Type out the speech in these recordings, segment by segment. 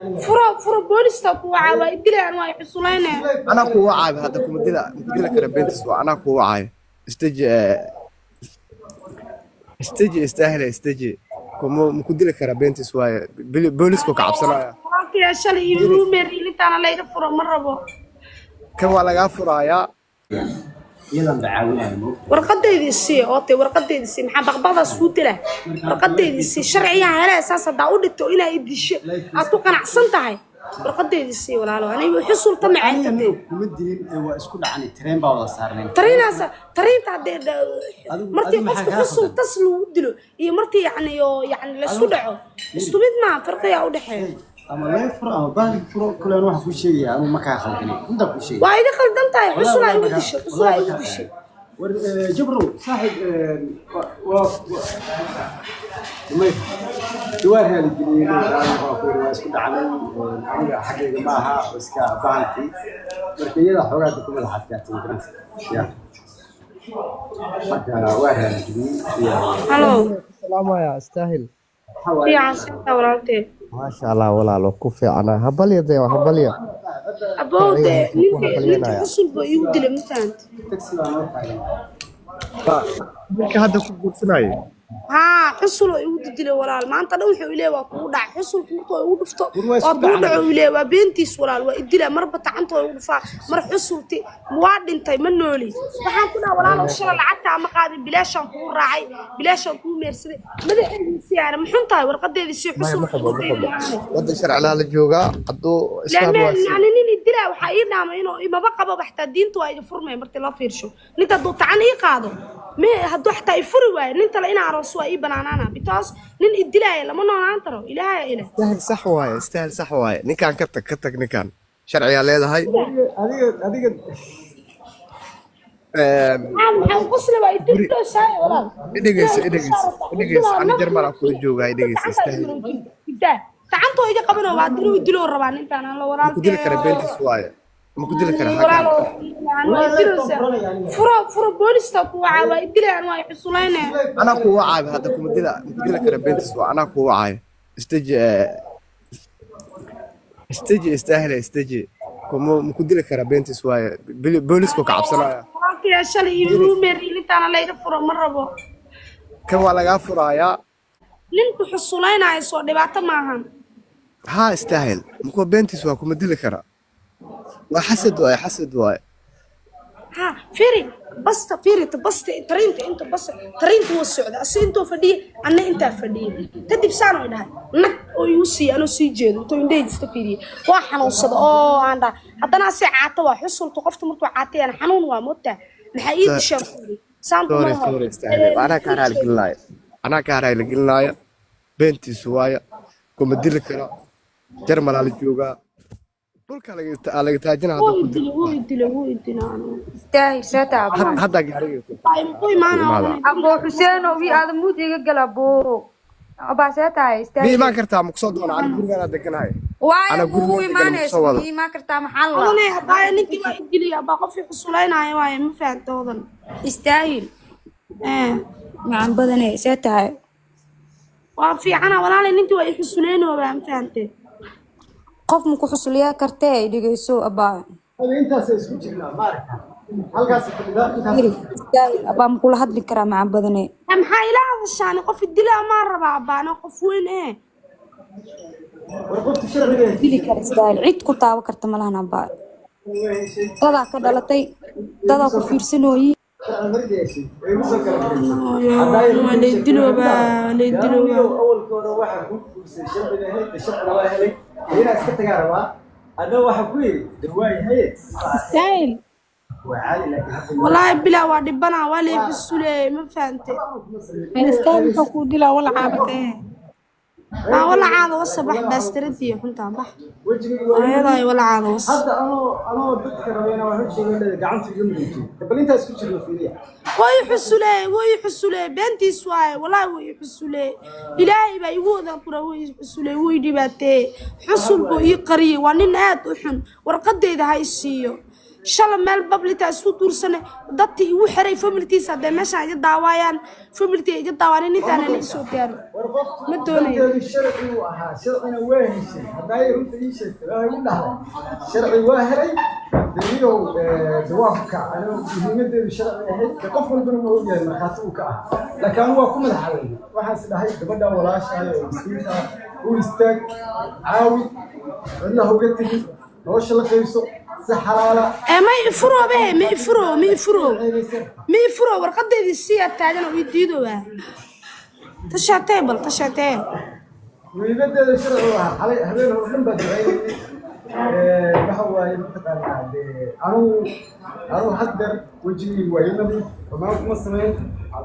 Furo, furo, boolista ku wacaa, waa idilayaan, waa xusuleynaya. Anaa kuu wacaayo hadda, kuma dila, maku dili kara, beentis waa. Anaa kuu wacaayo. Istaji, istaji, istaahila, istaji. Kuma maku dili kara, beentis waaye. Boolisku ka cabsanaya. Walaalkaya shalay iyo meeriin intaana layga furo ma rabo. Kan waa lagaa furaayaa. Iyadan ba caawinaya, moogta. Warqadeydii sii ootay, warqadeydii sii. Maxaa baqbaqdaas kuu dila? Warqadeydii sii. Sharciyaa hele, saas haddaa u dhigto inaa i disho aad ku qanacsan tahay, warqadeydii sii, walaalo. Aniga xusulta Aniga macaantatee. Niyo kuma dilin ee waa isku dhacnay, tareen baa wada saarnay. Tariinaas, tariinta haddee martii Adigu maxaa qofka kaa xusul khaldan? Tas lagu dilo iyo martii yacni oo yacni laysku dhaco isku mid maa, farqiyaa u dhexeeya. Ama lee furo ama bahalki furo, kule anu waxaan kuu sheegaya, anu ma kaa khaldanin, intaa kuu sheegaya. Waa iga khaldan tahay. Xusulaa igu Wallahi dishay, xusulaa igu dishay. War Jabrow saaxib, waa may waa raaligeliyey, waa ku yiri waa isku dhacnay, aniga xaggayga ma aha, oo iska bahalkii. Marka iyada xoogaa ku madax adkaatay, magaranta ya, marka waa raaligeliyey ya. Halo. Salaamaya, istaahil. Waxaa waaye Fiican sinta, walaaltee. Maasha Allah, walaalo, ku fiicana. Habalya dee, habalya. Abowde. Sharciga ku Ninka ninka habalyanaya. Xusul buu iigu dilay, ma fahanti? Taxi baa noo taagan. Ninka hadda ku guursanayay? Haa, xusul oo igu dilay, walaal. Maanta dhan wuxuu ileeyahay waa kugu dhacay xusulku. Markuu igu dhufto War waa isku waa kugu dhacnay. dhaco uu ileeyahay. Waa beentiis, walaal. Waa idila marba tacanta waa igu dhufaa, mar xusulti. Waa dhintay, ma nooli. Waxaan ku dhaha, walaalow, shala lacagtaa ma qaadin, bilaashaan kugu raacay, bilaashaan kugu meersaday. Madaxeydii siyaana ma xun tahay? Warqadeedii si Maya, xusul. Ma xumo, ma xumo. Waddan sharcilaa la joogaa, hadduu islaam waa si Yani nin idilaa waxaa ii dhaama inuu imaba qabo xataa. Diinta waa iga furmay markii loo fiirsho. Ninta hadduu tacan ii qaado, me hadduu xataa i furi waayo, nin kale inaa aroos waa ii banaanaana, because nin idilaaya lama noolaan karo. Ilaahay ila. Istaahil, sax waaye. Istaahil, sax waaye. Ninkaan ka tag, ka tag ninkaan. Sharcigaa leedahay. Adiga Maxaa u qosla? Waa idiloosaay, walaal. Idhegeyso, idhegeyso, idhegeyso. Ani Jarmalaa kula joogaa. Idhegeyso, istaahil. Gacantoo iga qabano, waa diluu, diloo rabaa ninkaan aan la Ma ku dili kara, walaalkee. beentis waaye. Ma ku dili kara xaggaan. Furo, furo, boolista ku wacaa, waa idilayaan, waa xusuleynaya. Anaa kuu wacaayo hadda, kuma dila, maku dili kara, beentis waa. Anaa kuu wacaayo. Istaji, istaji, istaahila, istaji. Kuma maku dili kara, beentis waaye. Boolisku ka cabsanaya. Walaalkaya shalay iyo meeriin intaana layga furo ma rabo. Kan waa lagaa furaayaa. Ninku xusuleynaayo soo dhibaato maahan. Haa, istaahil, makuwa beentis waa, kuma dili kara. Waa xasad waaye, xasad waaye. Ha firi basta, firita basta, tariinta inta basta, tariinta wuu socda, ase intuu fadhiya, anna intaa fadhiya. Kadib saan oo dhahay nag oo igu siiya, anoo sii jeedo intuu indhahayga iska fiiriyay, waa xanuunsada oo aan dhahay haddana ase caata waa xusulta. Qofta markuu caatayana xanuun waa moogtaa. Maxaa ii dishaan ku yidhi saan? Sorry, sorry, istaahil, anaa kaa raaligelinaayo, anaa kaa raaligelinaayo. Beentiisu waaya, kuma dili karo. Jarmalaa la joogaa, dhulka laga taajina hadduu Wuu ku dilo. idilo, wuu idilo, wuu idilo anigu. Istaahil, see tahay, abaa? Hadda gaariga ku Ku imaana. imaada. Abo Xuseen oo wii aada muud iga gala, abo. Abaa, see tahay? Ma Istaahil. imaan kartaa? Ma kusoo doona? Ani gurigaan deganahay. Waayo Ana kugu gurigaan degan, ma imaanayso kusoo wado. Ma imaan kartaa? Maxaa la Odanay, abaayo, ninkii waa idiliya, abaa. Qofkii xusuleynaayo waaye, ma fahamta, odan? Istaahil. Eh. Macan badane, see tahay? Waa fiicana, walaalay. Ninkii waa i xusuleynooba, ma fahamtee? Qof ma ku xusuliyaa kartee? Dhegeyso, abaa. Adiga intaasay isku jirnaa, ma aragtaa? Halkaas fadhida intaas. Firi, istaahil, abaa, ma kula hadli karaa, macan badane? Maxaa ila hadashaani? Qof idilaa maa rabaa, abaana, qof weyn eh. War qofta sharciga Dili kara, istaahil, cid ku taabo karta malahan, abaa. Dadaa ka dhalatay, dadaa ku fiirsanooyi. Waa laydiloobaa, laydiloobaa. Awalka hore waxaa ku guursaday sharciga helay, sharciga waa helay, inaa iska tagaa rabaa. Adna waxaa ku yidhi de waa yahay. Istaahil. Waa caadi, laakiin hadda Wallaahi bilaa waa dhibanaa, waa lay xusuleeyey, ma fahamte? Istaahil, muxuu kuu dilaa? Wala caabatee. Aa, walacaada wasa, bax baastiradii xuntaa, bax. Wejigayga waa Ayadaa walacaada was. Hadda anoo dadka rabay inaan wax u sheego, leedahay gacanta iga muujiyay. Bal intaas isku jirno, fiiriya. Way xusuleey, way xusuleey, beentiis waaye. Wallaahi way xusuleey, Ilaahay baa igu wadan kura. Way xusuleey, way dhibaateeyey, xusul buu ii qariyey. Waa nin aad u xun. Warqadeyda ha i siiyo. Shala meel bablita isku duursanay, dadtii igu xiray familitiisa haddee meeshaan iga daawaayaan, familitii iga daawaan, intaana la isoo gaaro War qof ma doonayo. Danteedu sharci uu ahaa, sharcina waa heshay. Hadday runta ii sheegtay, waa igu dhahday sharci waa helay daniyow dawaafka kac. Anigu muhiimadeedu sharci ahayd, dee qof walbana ma ogyahay, markhaati uu ka ahaa, laakiin anigu waa ku madax adeegay. Waxaan is dhahay gabadha walaashahay oo miskiinta ah u istaag, caawi, cidna ha uga tegin, nolosha la qaybso si xalaala. Ee ma ifuro be, ma ifuro, ma ifuro. Ceebaysan. Ma ifuro, warqadeedii siyaa taagan oo ii diidowaa. Tashaatee bal, tashaatee. Muhiimadeeda sharci u ahaa. Xalay habeen hore dhan baa duceynayay. Waxa waaye, mataqaanaa, dee anugu haddeer wejigaygu waa ii nadiif, xumaan kuma samayn.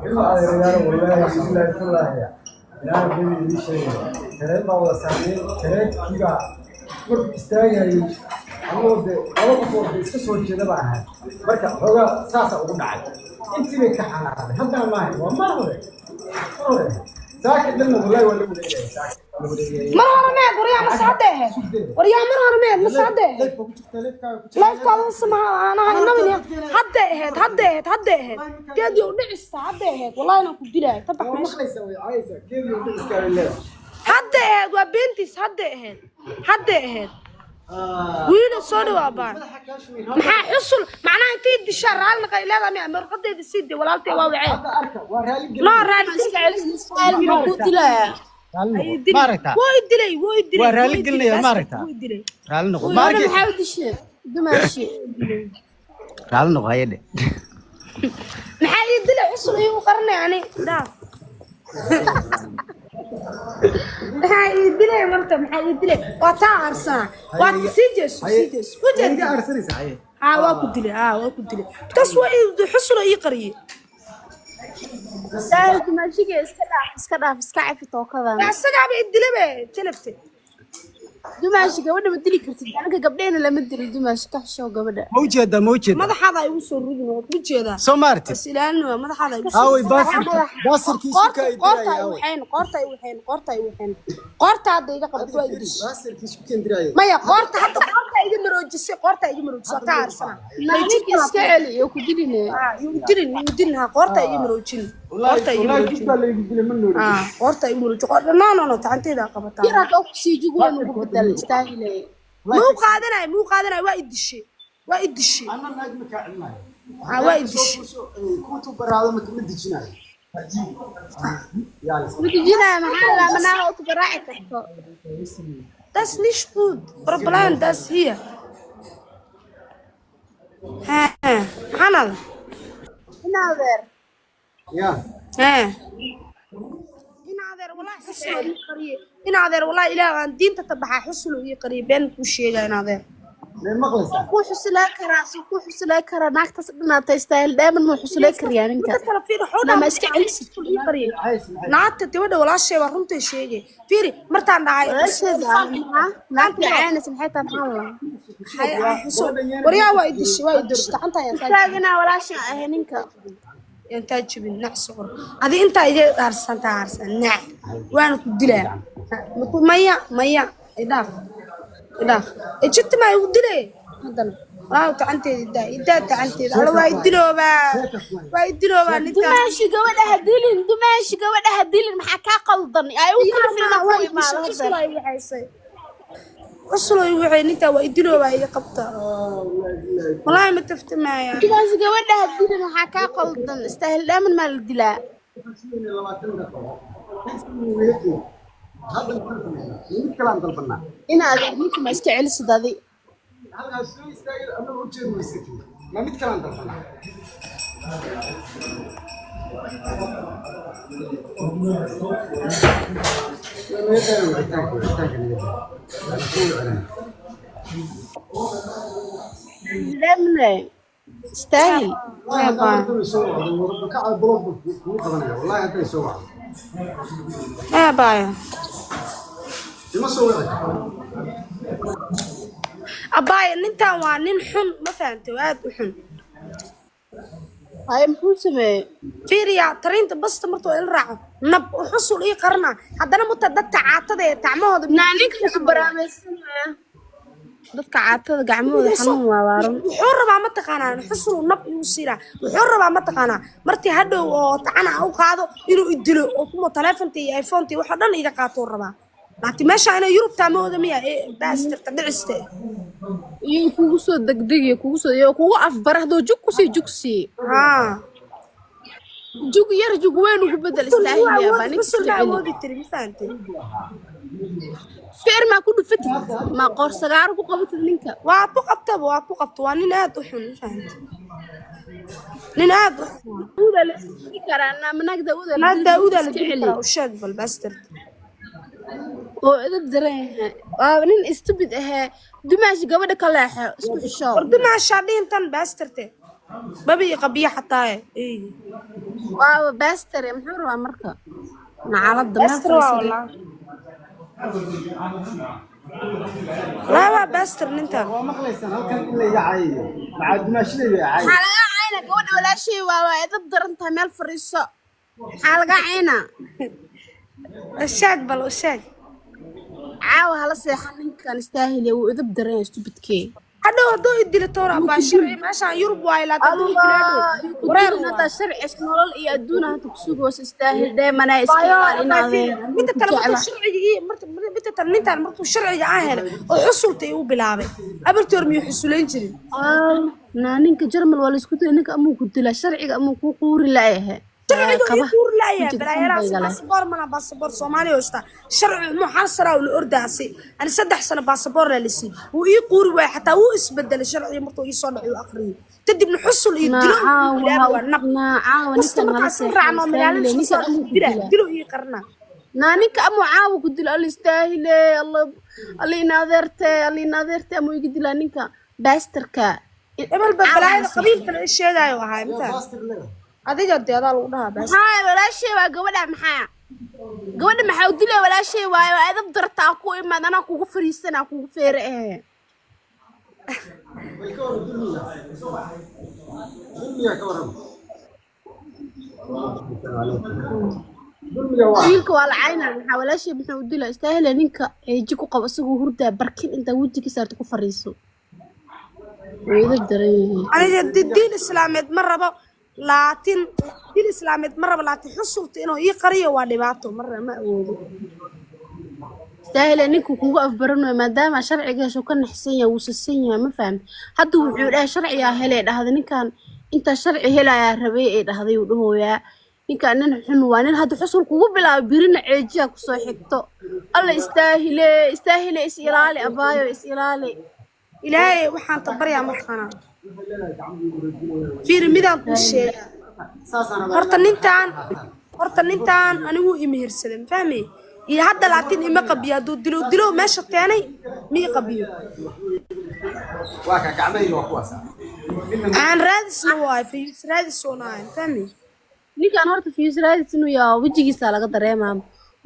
Ilma adeerayaalo, wallaahi billaahi tallaahi, inaan been idiin sheegaya, tareen baa wada saarnay. Tareenkii baa markuu istaagayay, anagoo dee laba qof oo dee iska soo jeeda baa ahay, marka xoogaa saasaa ugu dhacay, intii bay ka xanaaqday. Haddana maahay, waa mar hore, mar hore. Saaka dhanna wallaahi waa la wareegaya, saaka waa la wareegaya. Mar hore meed, waryaa, ma saade ahayd? Waryaa, mar hore meed, ma saade ahayd? Leefka ku jirta, leefkaaga ku jirta. Lifekaada samaha aanaha inabin. Hadday ahayd, hadday ahayd, hadday ahayd, geedii u dhicista hadday ahayd, wallahi inaan ku dilaayo tabax Waa meesha. Maqlaysaa, way caayaysaa, geedii u dhiciskaa bay leedahay. Hadday ahayd, waa beentiis. Hadday ahayd, hadday ahayd. Wiilo soo dhawaa baan. Madaxa kaashmir. Maxaa xusul macnaha intay dishaa raali naqay leedahay miya? Warqadeeda sii dee, walaaltay waa waceen. Hadda arka, waa raali gelin. Noo raali. Iska celis, muxuu kuu dilayaa? Raali noqo, ma aragtaa? Wuu i dilay, wuu i dilay. Waa raali Wuu i dilay, gelinaya, ma baasketku aragtaa? wuu i dilay. Raali noqo, ma Gabadha arki. maxaa u dishay, dumaashi? Raali noqo, hayadhe. Maxaa ii dilay? Xusul iigu qaranay ani dhaaf. Maxaa ii dilay marka? Maxaa ii dilay? Waa taa aarsanaa, waa sii jeeso, sii jeeso. Iga Ujeed. aarsanaysa, haye. Haa, waa ku dilay, haa, waa ku dilay. Taas waa ii xusul ii qariyay. Saahil, dumaashiga iska dhaaf, iska dhaaf, iska cafi tookadan. Isagaaba ii dilay be jalabte. Dumaashi, gabadha ma dili kartid. Aniga gabdheena lama dilo. Dumaashi, ka xishow gabadha. Ma ujeedaa, ma ujeedaa? Madaxaada igu soo rugin, waa ku jeedaa. Soo ma aragtid? Bas ilaalin waa madaxaada igu soo. Aaway baasirka, baasirkiisu Qoorta ka qoorta idiraya ay aaway? waxeen, qoorta ay waxeen, qoorta ay waxeen, qoorta hadda iga qabato waa i dishay. Baasirkiisu kendiraaya. Maya, qoorta hadda, qoorta iga maroojisay, qoorta iga maroojisay, waa ka aarsanaa. Ninka iska celi iyo ku diline. Yuu dilin, yuu dilin, ha, qoorta iga maroojin, qoorta iga wallaahi maroojin. Jid baa laygu dilay, ma nooli. Ah, qoorta iga maroojin, qoorta. No, no, no, gacanteeda qabataa. Yar hadda ku sii jug weyn ugu bedel, istaahile. Muu qaadanayo, muu qaadanayo, waa i dishay, waa i dishay. Anna naag ma kaa celinayo. Ah, waa i dishay. Kutu baraado ma dejinayo. Yani. Mudijinaya maxaa la manaa oo ku garaaci karto. Das nicht gut. Problem das hier. Ha, maxaa? Inaadeer. Ya. Ha. In adeer, wallahi xusul ii qariyay. In adeer, wallahi ilaah aan diinta tabaxa, xusul ii qariyay, been ku sheegay in adeer. May maqlaysaa? Ku xusulaa karaa, si ku xusulaa karaa naagtaas dhinaata. Istaahil dheeman muu xusulaa kariyaa ninka? Marka kala fiiri xoodha. Nama iska celisid. Xusul ii qariyay. Cays maxay? Naagta gabadha walaashay waa runtii sheegay. Fiiri, martaan dhahay Walaasheeda maxaa naagta caynaysa? Maxay tahay? Maxaa la xusul. Waryaa, waa i dishay, waa i dishay. Gacanta ayaa taa istaagina walaasha ahay ninka. Intaa jibin nac soqor. Adi intaa iga aarsan taa aarsan nac. Waana ku dilaa. Maya, maya, idhaaf. Idhaaf. Ejirta ma igu dilay haddana. Walaahi gacanteeda idaa, idaa gacanteeda. Alla waa idiloobaa. Waa idiloobaa ninkaan. Dumaashi, gabadha ha dilin. Dumaashi, gabadha ha dilin. Maxaa kaa qaldan? Ay u kala filna ku imaado hadda. Cusul ay waxaysay. Cusul ay waxay ninkaan waa idiloobaa iga qabta. Walaahi ma taftamaya. Dumaashi, gabadha ha dilin. Maxaa kaa qaldan? Istaahil dheeman maa la dilaa? Hadda maxaan sameynaa? Mid kale aan dalbanaa. Inaadeer, ninka ma iska celisid adi? Halkaas soo istaagay, annaga u jeedno iska timi. Ma mid kale aan dalbanaa? Naga daayo wicitaanka, wicitaanka naga daayo. Waan ku wicinaa. Dheemne istaahil. Wallahi hadda markan soo wacdo, kaca blog buu kugu qabanaya. Wallahi hadday soo wacdo. Ee baaya. Ima soo wici karto. Abbaaya, ninkan waa nin xun, ma fahantay? Waa aad u xun. Haye, muxuu sameeyey? Fiiriya, tariinta basta martuu ila raaco, nab u xusul ii qarna, haddana muta dadka caatada ee tacmahooda. Naa ninka wuxuu baraamaysanaya. Dadka caatada gacmahooda xanuun waa waaran. Wuxuu rabaa mataqaanaa xusnu nab igu siinaa. Wuxuu rabaa mataqaanaa martii hadhow oo tacana u qaado inuu idilo oo kuma taleefonta iyo iPhone-ta iyo waxa dhan iga qaatuu rabaa, laakiin meesha inay Yurubtaa ma oga miya ee baastirta dhiciste. Iyo kugu soo degdeg iyo kugu soo iyo kugu afbar haduu jug kusii jugsii. Haa. Jug yar jug weyn ugu bedel istaahiliya baa ninka Xusul iska ma celi. awoodi tiri, ma fahantay? Feer maa ku dhufatid, maa qoor sagaaro ku qabatid ninka? Waa ku qabtaba, waa ku qabta. Waa nin aad u xun, ma fahantay? Nin aad u xun. Daawuda la iska dili karaa, naag Daawuda la Naag dili Daawudaa la iska dili celi. karaa, u sheeg bal baastirta. Oo edeb daran yahay, waa nin stupid ahee. Dumaashi gabadha ka leexo, isku xisho. Wardimaashaa dhihintan baastirte babi iyo qabiya xataaye. Waaba baastare, muxuu rabaa marka nacalada meel Baastir waa fadhiisade. Wallah laa, waa baastir nintan. Waa maqlaysaan halkan in la iga caayayo macaa dumaashidayda caay. Maxaa lagaa caynaa? Gabadha walaashay waa edeb daran tahay, meel fadhiiso. Maxaa lagaa caynaa? U sheeg bal, u sheeg. Caawa hala seexan ninkan istaahile, wuu edeb daran yahay stupidkee. Hadhow hadduu idilo toora baa sharci meeshaan Yurub waaye, laakiin hadduu idilo hadhow Allah yuu ku wareer dilin waa. Haddaa sharci nolol iyo adduun hadda ku sugayso istaahil dheemanaa, iska ilaali inaadeen Midda ku kale markuu jecla. sharciga ii midda kale nintaan markuu sharciga aan helay oo xusulta igu bilaabay, abartoor miyuu xusulayn jirin? Naa ninka Jarmal waa laisku dilay, ninka amuu ku dilaa sharciga amuu kuu quuri la'yahay. Sharciga ii qaba kuur laayahay. wejiga Balaayaraasi xun bay galeen. Baasaboor mana, baasaboor Soomaaliya haystaa. Sharci mu hal sana la ordaasay ani, 3 sano baasaboor la siiyey, wuu ii quuri waayay. Xataa wuu isbedelay sharciga markuu ii soo dhacay uu akhriyay, kadibna xusul iyo naa dilo uu caawa bilaabay, waa nab. Naa caawa Wasta ninkan hala markaan seexan raacno magaalada istaahile isku ninkan soo amuu ku dila dilaa. Dilo ii qarna. Naa ninka amuu caawa ku dilo alla istaahile, alla alla ina adeerte, alla ina adeerte, amuu iga dilaa ninka baastarka. Ebel ba Caawa hala balaayada seexan. qabiilka la ii sheegaayo ahaa intaan Baastir leedahay. Adiga dee adaa lagu dhahaa baas. Maxaa walaashay waa gabadha, maxaa gabadha maxaa u dilay? Walaashay waayo, waa edab dartaa ku imaad, anaa kugu fariisanaa kugu feere eh. Bal ka waran dulmiga, dulmiga ka waran, dulmiga waa. Wiilka waa la caynaa, maxaa walaashay muxuu u dilaa istaahila? Ninka ceeji ku qabo isagoo hurdaa barkin intaa wejiga saarta ku fariiso, wuu edab daran yahay. Aniga diin islaameed ma rabo, laatin diin islaameed ma rabo, laatin xusulta inuu ii qariyo waa dhibaato, marna ma awoodo. Istaahila ninka kugu afbaranayo maadaama sharciga hesho ka naxsan yahay, wuu sasan yahay, ma fahamti? Hadda wuxuu dhahay sharcigaa helay dhahday ninkan, intaa sharci helayaa rabay ee dhahday uu dhahooyaa. Ninkan nin xun waa, nin hadda xusul kugu bilaabo birina ceejiya kusoo xigto. Alla istaahile, istaahile, is ilaali abaayo, is ilaali. Ilaahay waxaan tabaryaa mataqaanaa. Fiiri, midaan kuu sheegaa. Saasaan rabaa. Horta nintaan anigu imihirsaday, ma fahmay? Iyo hadda laatin ima qabiyo. Hadduu dilo dilo meesha keenay ma ii qabiyo. Waa ka gacmahayga, waa kuwaas midna. Aan raadisna waay, fayus raadis oo nahay, ma fahmay? Ninkan horta fiyus raadis inuu yaa wejigiisa laga dareemaa.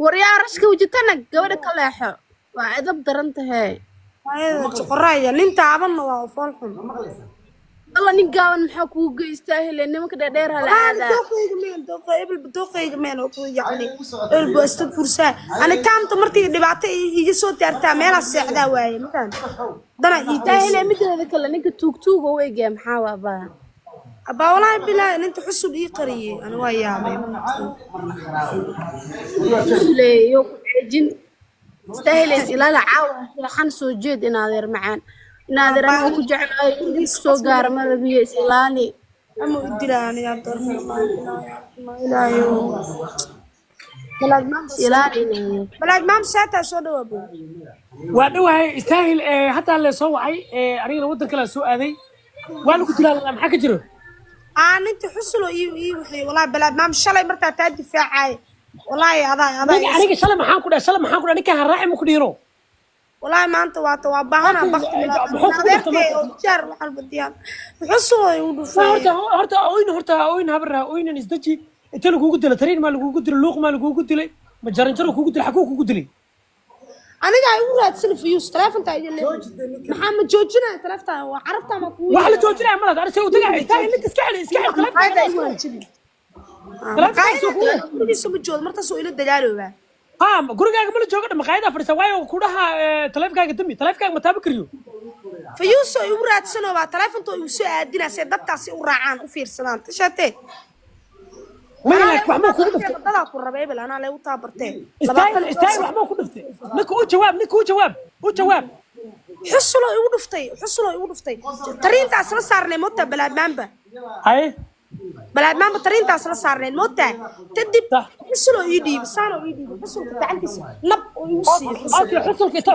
Waryaa rashka wejitana gabadha ka leexo, waa edab daran tahay. Ayada joqoraya nin taabanna waa fool xun. Ma maqlaysaa? Alla nin gaaban maxaa kugu geystaa? Hele nimanka dheerdheer hala Waan aadaa. dooqayga meen dooqa ebel dooqayga meen oo ku yacni ebel buu iska kursaa. Ani taamta markii dhibaato iga soo gaartaa meelaa seexdaa waaye, ma fahamtay? Dana ii Istaahile geysa. Mideeda kale ninka tuugtuuga u egyahay, maxaa waa baa? Abaa walaahi bilaahi ninta xusul ii qariyey ani waa yaabay. Suleeyo ku ceejin istaahile, is ilaali, caawa seexan, soo jeed in adeer macaan, in adeer aniga ku jeclahay in soo gaara ma rabiyo, is ilaali. Ama u dilaa aniga ilaahayow. Balaag maam. Is ilaali in adeer. Balaag maam saataa soo dhawaa buu. Waa dhowahay istaahil ee, hataa lee soo wacay ee, anigana waddan kale soo aaday, waa lagu dilaa, maxaa ka jiro? Aa ninta xusul oo ii wixii walaahi balaag maam shalay markaa taa difaacay walaahi adaa adaa. Aniga shalay maxaan ku dhahay? Shalay maxaan ku dhahay? Ninkaan haraaci ma ku dhihino? Walaahi maanta waata waa baahana bakti. Muxuu kugu dhufta adeerkay marka? Oo jaar waxaan badiyaan xusul oo igu Waa dhufay. Horta oyn, horta oyn habarra oynan isdaji. Inta lagugu dilo tariin maa lagugu dilay, luuq maa lagugu dilay, ma jaranjaro kugu dilay, xaguu kugu dilay? Aniga ay ugu raadsan fiyuus taleefonta idin leeyahay, maxaa ma joojinaya taleefonta? Waa carabta ma kugu Wax la joojinaya malaad ani se u tagaa istaahil ninka iska celi, iska celi maqaayada taleefonka. igu hanjabi. Taleefonka soo kugu Gurigiisa ma joodo markaasoo ila dagaaloobaa. Ha, gurigaaga ma la joogo dhan, maqaayadaa fadhisa waayo ku dhaha taleefonkaaga dami, taleefonkaaga ma taaba kariyo. Fayuuso igu raadsanoo baa taleefontoo igu soo aadinaa see dadkaasi u raacaan u fiirsadaan tashatee. Maya, laakiin wax ma kugu dhuftay? Dadaa ku raba ebel anaa leegu taabartee. Istaahil, istaahil, wax ma ku dhuftay? Ninka u jawaab, ninka u jawaab, u jawaab. Xusuloo igu dhuftay, xusuloo igu dhuftay. Tariintaas la saarnay moota balaadmaanba. Haye. Balaadmaanba tariintaas la saarnay moota kadib. Sax. Xusuloo ii dhiibay, saanoo ii dhiibay xusulka gacantiisa nab oo igu siiyey xusul. Okay,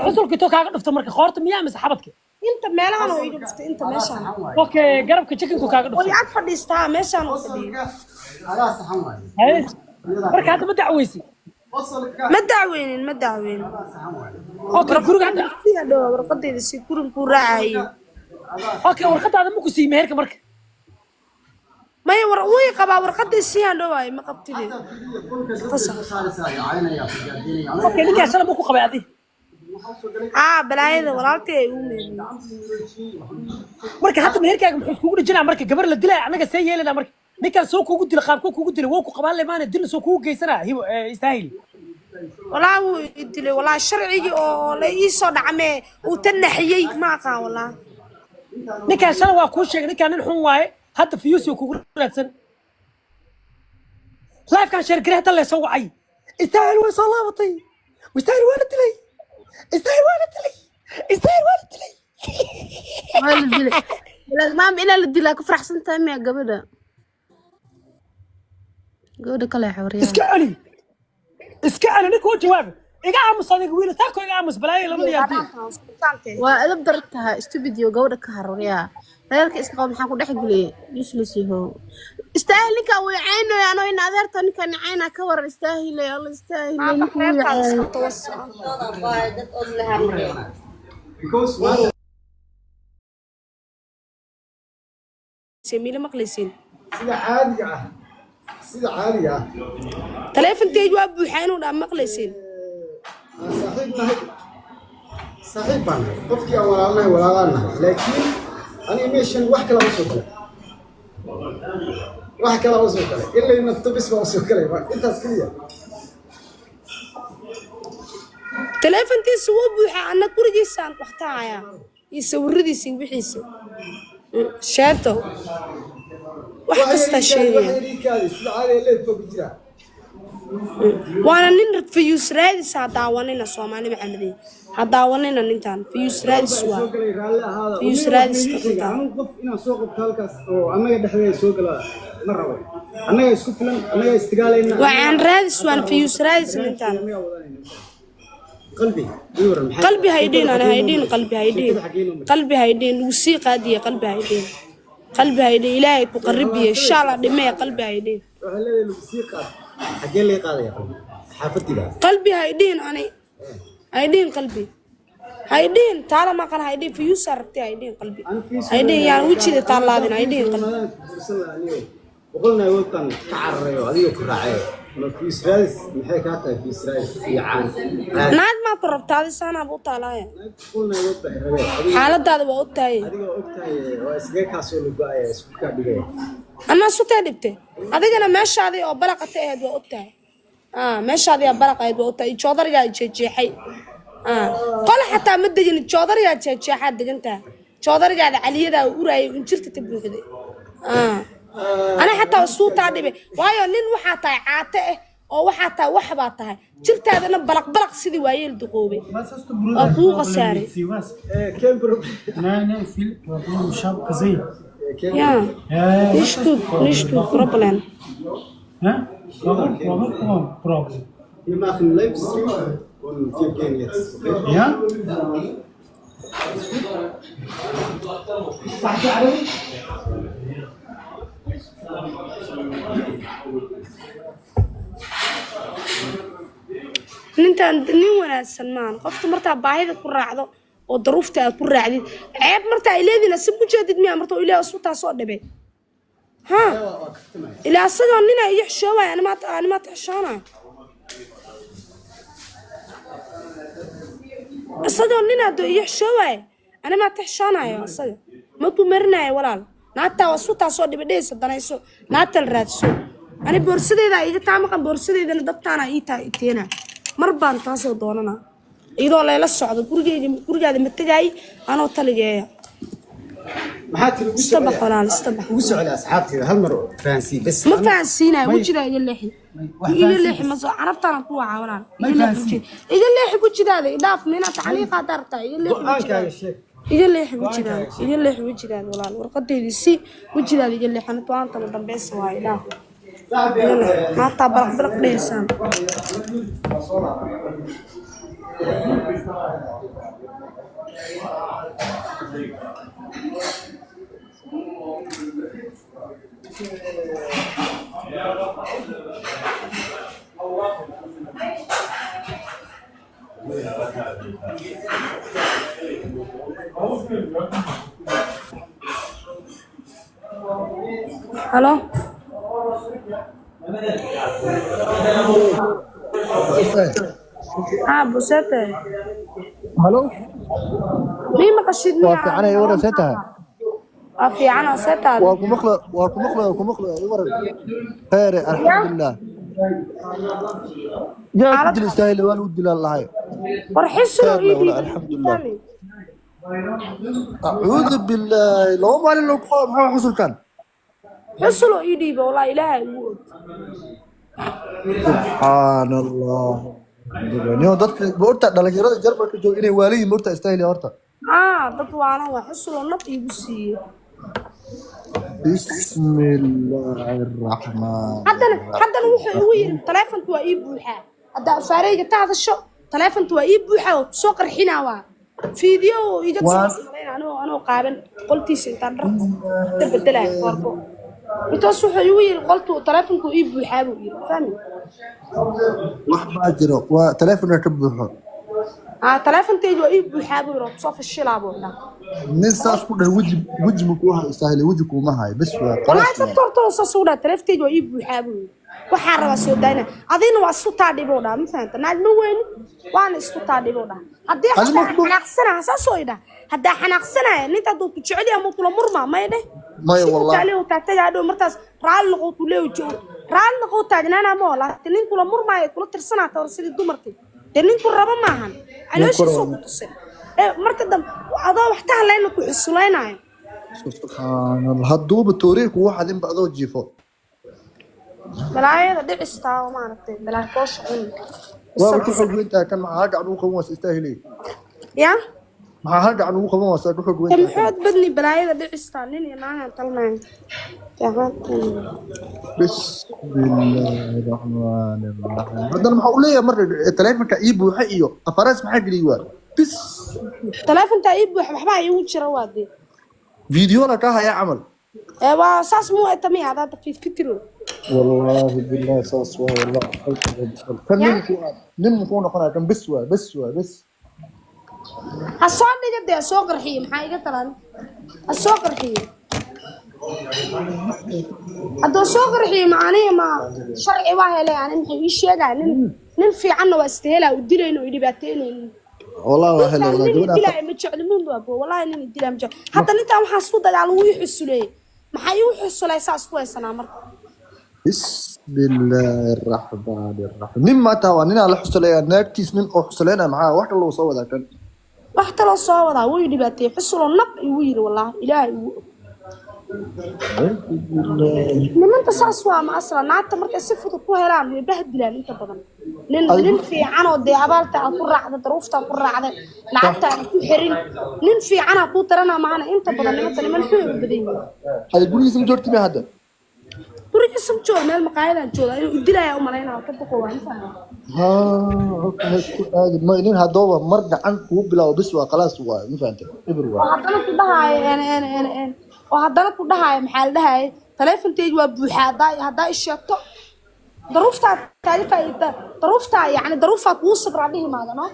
xusulka ito kaaga dhufta marka, qoorta miyaa mise xabadka? Inta meelahan oo iga dhuftay, inta meeshaan. Okay, garabka chickenku kaaga oo dhuftay. ag fadhiistaa meeshaan oo fadhiyo. Adaa saxan waaye. Haye, marka hadda ma dacweysi? Qosolka. Ma dacweynin, ma dacweynin. Adaa saxan waaye. Okay, guriga hadda. Siga dhow warqadeyda si gurin kuu raacayay. Okay, warqadaada ma ku siiyey meherka marka? Maya, war way qabaa warqadii siyaan dhowaayo ma qabtide. Fasax. Okay, ninkaa shalay ma ku qabay adi? Aa, balaayada walaaltay ay ugu meeriyey. Marka hadda meherkaaga muxuu kugu dhijinaa marka gabar la dilaya? Annaga see yeelanaa marka ninkaan soo kugu dila, qaabkuu kugu dilay, wuu ku qabaan lemaana dilna soo kugu geysanaa hibo istaahil. Walaa wuu i dilay, walaa sharcigii oo la ii soo dhacmee uu ta naxiyey ma aqaan walaa. Ninkaan shalay waa kuu sheegay, ninkaan nin xun waaye. Hadda fiyuusi kugu raadsan, lifekaan sheergare hadda leesoo wacay: "Istaahil way soo laabatay, istaahil waa la dilay, istaahil waa la dilay, istaahil waa la dilay." Waa la dilay. Maam, inaa la dilaa ku faraxsan tahay miya gabadha? Gabadha kale xawriyaa. Iska celi, iska celi, ninka u jawaab. Iga aamus adiga, wiil taako, iga aamus balaayo lamada yaabtiin. Waa edab dar tahay, stupid yo. Gabadha ka haroryaa, reerka iska qabo, maxaa ku dhex geliyay? Useless yahow. Istaahil, ninkaa wuu caynayo anoo in adeerta ninkaa nicaynaa ka waran. Istaahilay alla, istaahilay ninka wuu Reerkaada caynay. Iska tawasa. Because maanta Miila maqlaysiin? Sida caadiga ah, sida caadiga ah. Taleefonkeyga waa buuxaa inuu dhaa maqlaysiin? Aan saaxiib nahay, saaxiib baan nahay, qofkii aan walaalnahay walaalaan nahay, laakiin aniga meeshan wax kala usoo galay, wax kala usoo galay ilay nafto bis baa usoo galay, waa intaas keliya. Taleefonkiisa wuu buuxaa, anna gurigiisaan waxtahayaa iyo sawiradiisa iyo wixiisa sheeto wax kastaa sheegaya. Wax sida caadiga leed baa ku jira. Waana nin fayuus raadis. Ha daawanina Soomaali Maxamedey, ha daawanina ninkan fayuus raadis waa. Soo galay, raalli ahaada. Fiyuus Weliba raadis waxaan idiin sheegay, ka anigu qof inaan soo qabto halkaas oo annaga dhexdeeda soo gala ma rabo. Annaga isku filan, annaga istigaalayna. Waa caan raadis, waan fayuus raadis ninkan. Annaga wadanayna. Qalbi ii waran maxay? Qalbi haydhiin, ani haydhiin, qalbi haydhiin. Sheekada xaggee noo martay? Qalbi haydhiin, lagu sii qaadiye, qalbi haydhiin, qalbi haydhiin, ilaahay ku qaribiye insha Allah dhimee, qalbi haydhiin. Waxay leedahay lagu sii qaad, xaggee laga qaadaya qalbi? Xaafadiga. Qalbi haydhiin, ani haydhiin, qalbi haydhiin, taala maqan haydhiin, fiyuusa rabtay haydhiin, qalbi haydhiin, yaan wejida taalaadin haydhiin qalbi. 100 naagood baan ka cararay oo adiga ku raacay. Ma fiis raadis maxay kaa tahay? Fiis raadis iyo caan raadis. Naag maa ku rabtaa adi? Saanaaba u taalaaya. 100 naagood baa rabay adiga. Xaaladaada waa og tahay. Adiga og tahay, waa iskaga kaasoo lugo-aya, isku kaa dhigaya. Anaa sutee dhibte adigana meeshaadii oo balaqata ahayd waa og tahay. Meeshaadii aa balaq ahayd waa og tahay. Joodarigaa jeexjeexay. Qol xataa ma degin, joodarigaa jeexjeexaad degantaha, joodarigaada caliyadaa uraayay, unjirta ta buuxday. Ana xataa isuutaa dhibe, waayo nin waxaa tahay caate ah oo waxaa tahay wax baa tahay jirtaadana balaq balaq sidii waayeel duqoobay Was hast du, oo Bruder? kuu Problem khasaaray. mit sie, was? Kein Problem. Nein, nein, viel Problem. Ich hab gesehen. Ya. Ja, ja, was Nicht hast du gut, nicht gut, Problem? Problem. Hä? Warum? Warum Problem? Wir machen Livestream und wir gehen jetzt. Okay? Ja? Nintan nin wanaagsan maahan. Qofka martaa baahida ku raacdo oo daruufta aad ku raacdid, ceeb marta ay leediina si ku jeedid miya marta ilaah isu taasoo dhibay ha ilaa asagoo ninaa iyo xishoobaya, animaa xishoonaya isagoo ninaa doo iyo xishoobaya, animaa xishoonayo isaga ma ku marinayo. Walaal, naagtaa waa isu taasoo dhibay dhehaysa, danayso naagtal raadso. Ani boorsadeyda iga taa maqan, boorsadeydana dabtaana ii taa iteena mar baan taasoo doonanaa. Iyadoo layla socdo gurigeyga, gurigaada ma tegaay anoo taligeeya. Maxaa tiri? Ugu Istabax socda walaal, istabax. Ugu socda asxaabteeda hal mar oo fahansiin bas. Ma fahansiinayo. May- Wejigaa iga leexi. Wax Iga fahansiin leexi bas. ma soo carabtaana ku wacaa walaal. May Iga leexi fahansiin. wejiga, iga leexi wejigaada, idhaaf mina tacliiqa haddaa rabtaa, iga leexi Go-aankaaga wejigaada. sheeg. Iga leexi Go-aankaaga wejigaada. sheeg. Iga leexi wejigaada walaal, warqadeydii si wejigaada iga leexi, anito aantaba dambeysa waaye, idhaaf. Iga leexi maataa balaq balaq dheheysaan. Halo. Haa busete. Halo. Mii maqashid? Waa Miyaa? fiicanay, waran see tahay? Waa fiican oo seetaada? Waa ku maqla, waa ku maqla, waa ku maqla, i waran. Khayre, alxamdulilah. Yaa ku Xaalad dil istaahil, waa lagu dilaa lahay. War xisino Khayrna ii wala dhiibay. Alxamdulilah. Acuudu billaahi, 2 maalin loo ku qabo, maxaa xusulkan? Xusulo ii dhiiba walaa, ilaahay ugu og. Subxaan allah. Niyo dadka horta dhalinyarada Jarmalka jooga inay waaliyiin horta istaahil horta. Aa dad waalan waa, xusulo nab iigu siiyey. Bismillaahi raxmaan. Haddana wuxuu igu yiri taleefonku waa ii buuxaa, haddaa afaareyga ka hadasho taleefonku waa ii buuxaa oo soo qarxinaa, waa fiideo oo iga soo Waa samayn anoo qaaban qoltiisa intaan dhar ka bedelaya koorbo intaas wuxuu igu yiri qoltu taleefonku ii buuxaa buu yiri, fahmi? Wax baa jiro, waa taleefonka ka buuxo. Aa taleefonkeyga waa ii buuxaa buu yiri oo soo fashilaa buu dhaha. Nin saas ku dheh weji weji ma kuu hayo istaahil, weji kuuma hayo bes waa والله khalaas waa. Dadka horta saas u dhaha taleefonkeyga waa ii buuxaa buu yiri, waxaa rabaa soo daayna, adina waa isku taa dhiboo dhaha, ma fahanta? Naag ma weyni waana isku taa dhiboo dhaha haddii Adi xataa ma ku xanaaqsanaya saas oo idhaha, haddaa xanaaqsanaya ninta hadduu ku jecel yahay muu kula murmaa may dheh. Maya Si ku wallahi. taaliyo taagtagaa dhow martaas raalli noqo ku leeyo joog raalli noqo taagnaana ma laakiin nin kula murmaayo kula tirsanaa tawar sidii dumarkii dee ninku rabo maahan. Nin ku Calooshiisuu rabo. ku tusay ee marka dambe adoo wax ka hadlayna ku xusulaynayo. Subxaan allah, hadduuba tooriir kugu xadinba adoo jiifo. Balaayada dhicistaa oo maaragtay balaay foosha cun. Waaba ku xoog weyn tahay kan, maxaa hal gacan ugu qaban waasa istaahilay? Ya. Maxaa hal gacan ugu qaban waasa ku xoog weyn Ta tahay kan? maxood badni balaayada dhicistaa nin iyo naagaan talnayn. Bismillaahi raxmaani raxiim. Haddana maxaa u leeyahay marka taleefonka ii buuxa iyo afarees maxaa geliyay waa bis? Taleefontaa ii buux, waxbaa iigu jira waa dee. Fiidiyoona kaa hayaa camal. Ee waa saas muu etami adaa fiidfitiro. Wallaahi billahi saas waa wallahi. Kan Ya nin muxuu nin muxuu noqonaya kan? Bes waa bes waa bes. Ha soo dhiga dee, soo qarxiye, maxaa iga talan, ha soo qarxiye, hadduu soo qarxiyo ma aniga ma sharci waa helay, ani maxay ii sheegaa nin fiicanna waa istahelaa u dilayno oo i dhibaateynaynin. Wallahi waa helay. Ninkaan Wallahi nin gabadha idilaayo ma jecli mundu abo, wallahi nin idilaayo ma jecli. Hadda ninkaan waxaa isku dagaal wuu ii xusuleeyey, maxaa iigu xusulay saa isku haysanaa marka. Bismillaahi raxmaani raxiim. Nin maanta waa ninaa la xusuleeyaa naagtiis, nin oo xusuleynaya maxaa wax kale loo soo wadaa kan? Wax kaloo soo wadaa, wuu i dhibaateeyey, xusuloo nab igu yiri, wallahi ilaahay igu og. Nimanta saas waa ma asla naagta markay si fudud ku helaan way bahdilaan inta badan nin Adigu nin fiican oo dee abaalta aad ku raacda daruufta ku raacda lacagta aan ku xirin nin fiicanaa kuu taranaa maahana, inta badan nimanta niman xun ay u badan yihiin. Hada gurigiisa ma joogti miya hadda? Gurigiisa ma joogo, meel maqaayadaan jooga, inuu idilaya u malaynaa ka boqo waa inta. Haa, halka ha isku aadin. Ma nin haddooba mar gacan kugu bilaabo bis waa khalaas waa, ma fahantay? Ibir Oo waa. Haddana ku dhahaayo en en en en oo haddana ku dhahaayo maxaa la dhahaaye taleefonkeyga waa buuxaa, haddaa i sheegto daruuftaa kaaga faa'iida, daruuftaa yacni daruufaa kugu sabraa dhihi maada no.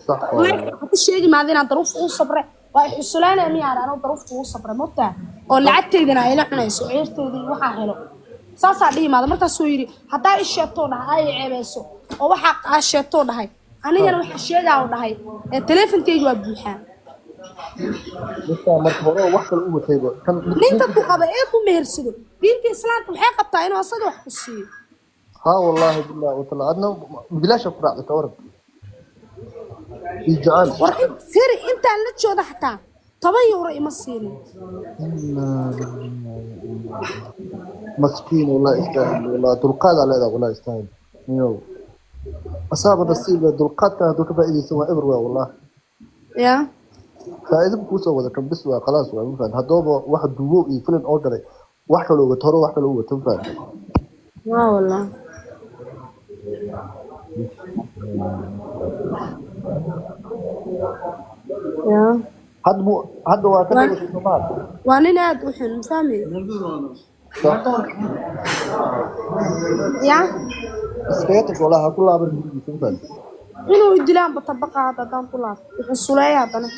Sax waa. Laakiin waxaa ku sheegi maada inaan daruuf ugu sabre waa i xusuleynaya miyaan anoo daruuf kugu sabre mogtaa oo lacagteydana ay ila cunayso ceyrteyda iyo waxaa helo saasaa dhihi maada. Markaasuu yidhi haddaa i sheegtoo dhahay ay ceebeyso oo waxaa aa sheegtoo dhahay anigana waxaa sheegaa oo dhahay ee taleefonkeyga waa buuxaa. Ninkaa marka hore wax kale u watayba kan Ninka ku qaba ee ku mehersado diinta islaamka waxay qabtaa inuu asaga wax ku siiyo. Haa wallaahi billahi wataala adna bilaasha ku raacday ka waran. Iyo jecel. War firi, intaan la jooda xataa 10 euro ima siinin. Maskiin wallah, istaahil wallah, dulqaad aa leedahay wallah, istaahil niyow, asaaba nasiib leh. Dulqaadkan hadduu ka faa'iidaysan waa eber waa wallah. Ya. Faa'iido kuu soo wada kan bis waa khalaas waa, ma fahan? Haddooba wax duubo iyo filin oo galay, wax kaloo wato hore, wax kaloo wato, ma fahan? Waa wallah. Ya. Hadda mu hadda waa ka dhagashay Soomaal. Waa nin aad u xun, ma fahmay? Sax. Ya. Iskaga tag wallah, ha ku laaban gurigiisa, ma fahan? Inuu dilaanba tabaqa hadda haddaan ku laabto wuxuu suleeya haddana.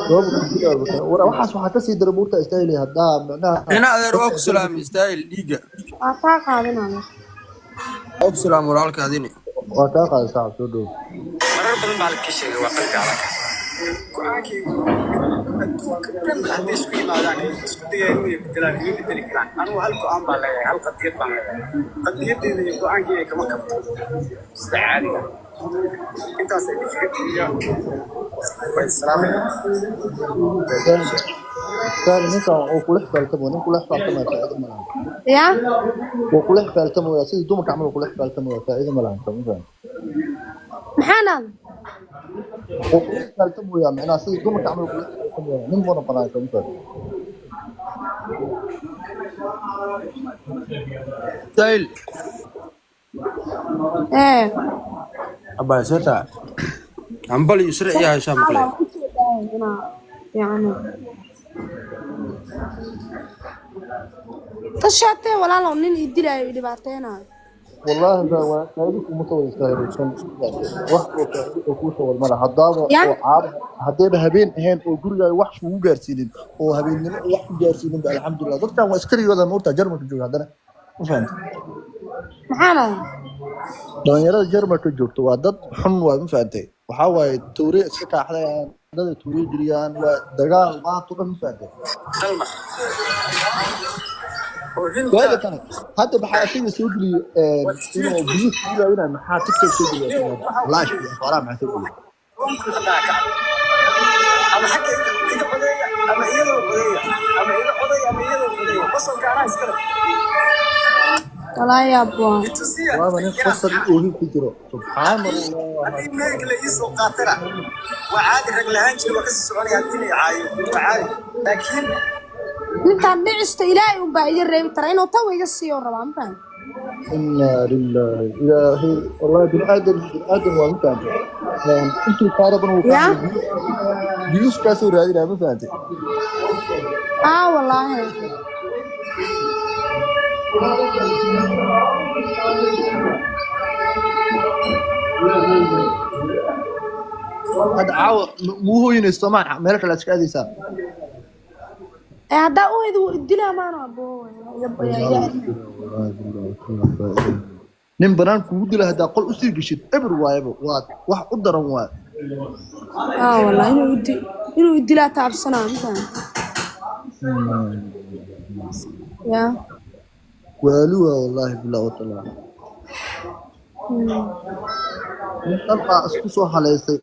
Gooba ku dilaa war, waxaas waxaa kasii dara buurta istaahili haddaa macnaha. Ina adeer, waa ku salaamay Istaahil dhiigga. Waa kaa qaadanaya. Waa ku salaamay walaalka adini. Waa kaa qaaday saaxib, soo dhow. Marar badan baa la ka sheegay, waa qalbi adag. Go-aankaygu adduunka dhan hadday isku yimaadaan ay isku dayaan inay bedelaan, ima bedeli karaan. Anigu hal go-aan baan leeyahay, hal qadiyad baan leeyahay. Qadiyadeeda iyo go-aankayga kama kabto sida caadiga. Intaas idinkaga tiriya, waa islaamaya. Istaahil, ninkan uu kula xifaaltamo, nin kula xifaaltamaya faa'iido ma lahan. Ya. Wuu kula xifaaltamaya sidii dumarka camal, uu kula xifaaltamaya, faa'iido ma lahan, ma fahan? Maxaan aada? Wuu kula xifaaltamaya macnaha, sidii dumarka camal uu kula xifaaltamaya, nin ma noqonayo, ma fahan? Istaahil. Ee. Abaa sota hambal iyo sharci yaa heshaa maqlay. Yani tashaatee walaalow, nin i dilaayo, i dhibaateynayo. Wallahi ba waa faa'iido kuma soo wada istaahilsan, wax oo faa'iido oo kuu soo wada malaha haddaaba. Ya. Oo caaba haddayba habeen ahayn oo gurigaaga wax kugu gaarsiinin oo habeennimo wax ku gaarsiinin ba, alxamdulilah. Dadkan waa iskarigooda moogtaa, Jarmalka jooga haddana, ma fahamtay? Maxaan aada? Dhalinyarada Jarmalka joogto waa dad xun waa, ma fahantay? Waxaa waaye tuure iska kaaxdayaan, dada tuure geliyaan, waa dagaal maanta o dhan, ma fahantay? Dalma. Waada kale hadda maxaa asiga soo geliyey inuu biyuus ku raadinayo? Maxaa TikTok soo geliyay live iyo afaaraha maxaa soo geliyay? Ama xagga iga codeeya ama iyadoo codeeya, ama iga codeeya ama iyadoo codeeya, qosolka anaa iskale. Walaa yaab waa. Itusiya. Waaba nin qosol iyo oohin ku jiro, subxaan Allah. Haddii meeg la ii soo qaatana waa caadi, rag lahaan jira waa kasii soconaya. Haddii la i caayo waa caadi, laakiin Ninkaan dhicista Ilaahay unbaa iga reebi kara, inuu tawa iga siiyo rabaa, ma fahamtay? Inaa lillahi, ilaahay wallahi, bini aadam, bini aadam waa, ma fahantay? Intuu kaa rabana wuu Ya. kaa biyuuskaasuu raadinaya, ma fahantay? Aa wallaahi. Hadda caawa muu hooyinayso soomaa, meel kale aad iska aadaysaa? Ee, haddaa u hedi wuu idilaa maano aboo. Nin banaan kugu dila haddaa qol usii geshid, eber waayaba, waa wax u daran waay. Aa wallaahi, inuu idilaa taabsanaa, ma fahamtay? Ya. Waali waa wallaahi bilah wataala, nin dhan baa isku soo haleysay.